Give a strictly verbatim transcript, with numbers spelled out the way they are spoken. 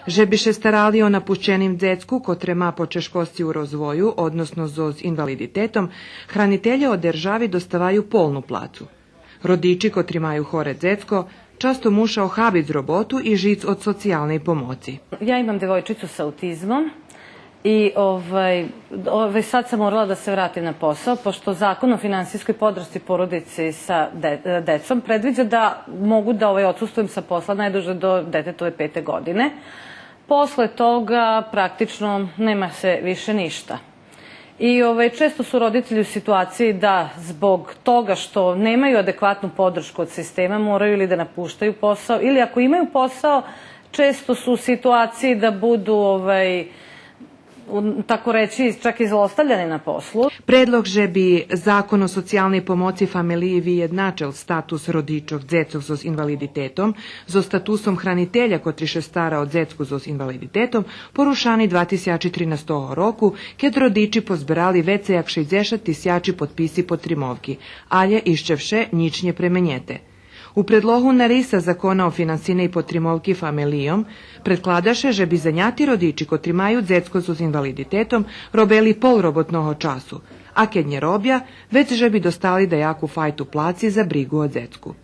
Же би ше старали о напущеним дзецку котре ма почежкосци у розвою, односно зоз инвалидитетом, хранителє од держави доставаю полну плацу. Родичи котри маю хоре дзецко часто муша охабиц роботу и жиц од социялней помоци. Ja imam devojčicu sa autizmom i, ovaj, ovaj, sad sam morala da se vratim na posao, pošto Zakon o finansijskoj podršci porodici sa de-, decom predviđa da mogu da, ovaj, odsustvujem sa posla najduže do detetove pete godine. Posle toga praktično nema se više ništa. I, ovaj, često su roditelji u situaciji da zbog toga što nemaju adekvatnu podršku od sistema moraju ili da napuštaju posao, ili ako imaju posao, često su u situaciji da budu, ovaj, u-, tako reći, čak i zlostavljani na poslu. Предлог же би Закон о социялней помоци фамелиї виєдначел статус родичох дзецох зоз инвалидитетом зоз статусом хранителя котри ше стара о дзецку зоз инвалидитетом порушани два тисячи тринастого року, кед родичи позберали вецей як шейдзешат тисячи подписи потримовки, алє ище вше нїч нє пременєте. У предлогу нариса Закона о финансийней потримовки фамелийом предклада ше же би заняти родичи котри маю дзецко зоз инвалидитетом робели пол роботного часу, а кед нє робя, вец же би достали даяку файту плаци за бригу о дзецку.